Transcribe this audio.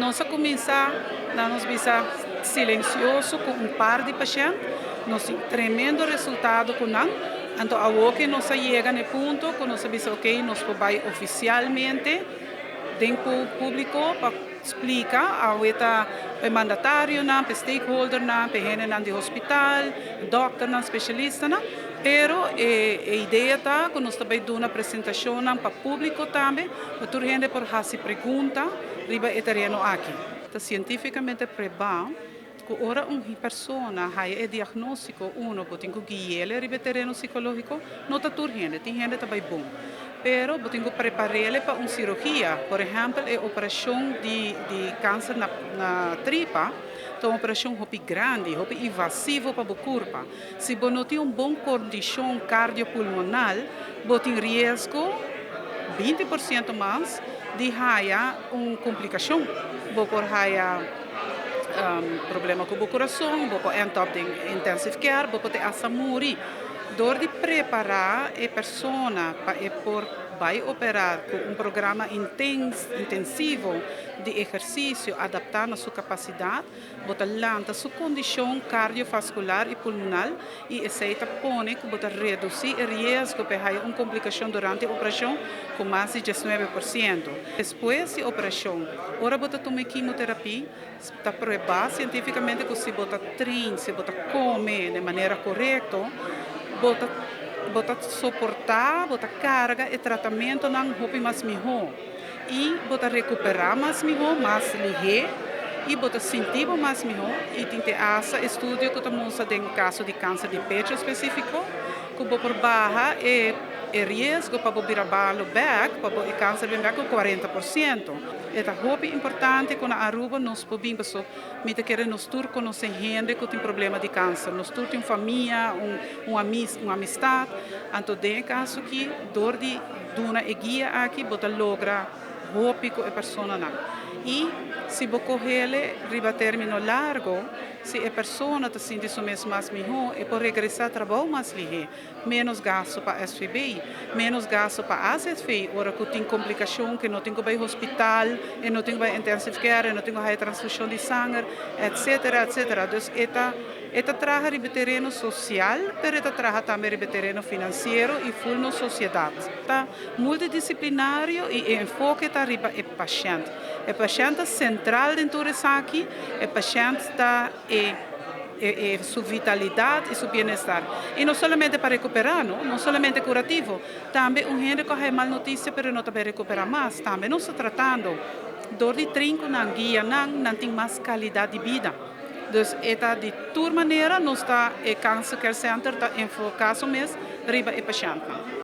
Nos a cuminsa, laga nos bisa, silencioso cu un par di pashent, nos tin tremendo resultado cu nan. Anto awor cu nos a yega na punto cu nos a bisa, ok, nos por bay oficialmente den publico pa splica aweta e mandatario nan, pa stakeholder nan, pa hende nan di hospital, doctor nan, specialista nan, pero e idea ta cu nos tambe duna un presentacion nan pa publico tambe, pa tur hende por haci pregunta riba e tereno aki. Ta cientificamente proba cu ora un persona haya e diagnostico, uno, bo tin cu gui'e riba tereno psicologico, no ta tur hende, tin hende tambe bon. Pero bo tin cu prepara pa un cirurgia, por ehempel, e operacion di cancer na tripa, ta un operacion hopi grandi, hopi invasivo pa e curpa. Si bo no tin un bon condicion cardiopulmonal, bo tin riesgo 20% mas di haya un complicacion. Bo por haya problema cu e curason, bo por end up den intensive care, bo por hasta muri. Door di prepara e persona pa e por bay opera cu un programa intensivo di ehercicio adapta na su capacidad, bo ta lanta su condicion cardiovascular y pulmonar y esey ta pone cu bo ta reduci e riesgo pa un complicacion durante e operacion cu mas di 19%. Despues di operacion, ora bo ta tuma quimioterapia, ta proba cientificamente cu si bo ta train, si bo ta come di manera corecto, bo ta soporta, bo ta carga e tratamento nan hopi mas miho. Y bo ta recupera mas miho, mas lihe, y bo ta sinti mas miho. Y tin te hasta estudio cu ta mustra den caso di cancer di pecho specifico, cu bo por baha e riesgo pa bira malo back, pa e cancer bin back cu 40%. E ta hopi importante cu na Aruba nos por bin, paso mi ta kere nos tur conoce hende cu tin problema di cancer. Nos tur tin famia, un amistad. Anto, den caso aki, door di duna e guia aki, bo ta logra hopi cu e persona nan. Y si bo core riba termino largo, si e persona ta sinti su mes mas miho, e por regresa trabou mas lihe, menos gasto pa SVB, menos gasto pa AZV, ora cu tin complicacion cu no tin cu bay hospital, y no tin cu bay intensive care, y no tin cu transfusion di sanger, etc., etc. Dus e ta traha riba tereno social, pero e ta traha tambe riba tereno financiero y full nos sociedad. Ta multidisciplinario y enfoke ta riba e pashent. E pashent ta central den tur esaki, e pashent ta e su vitalidad y su bienestar. Y no solamente pa recupera, no, no solamente curativo, tambe un hende cu tin mal noticia, pero no ta recupera mas, tambe nos ta tratando. Door di train cu nan, guia nan, nan tin mas calidad di bida. Dus e ta di tur manera, nos ta e Cancer Care Center ta enfoca mes riba e pashent.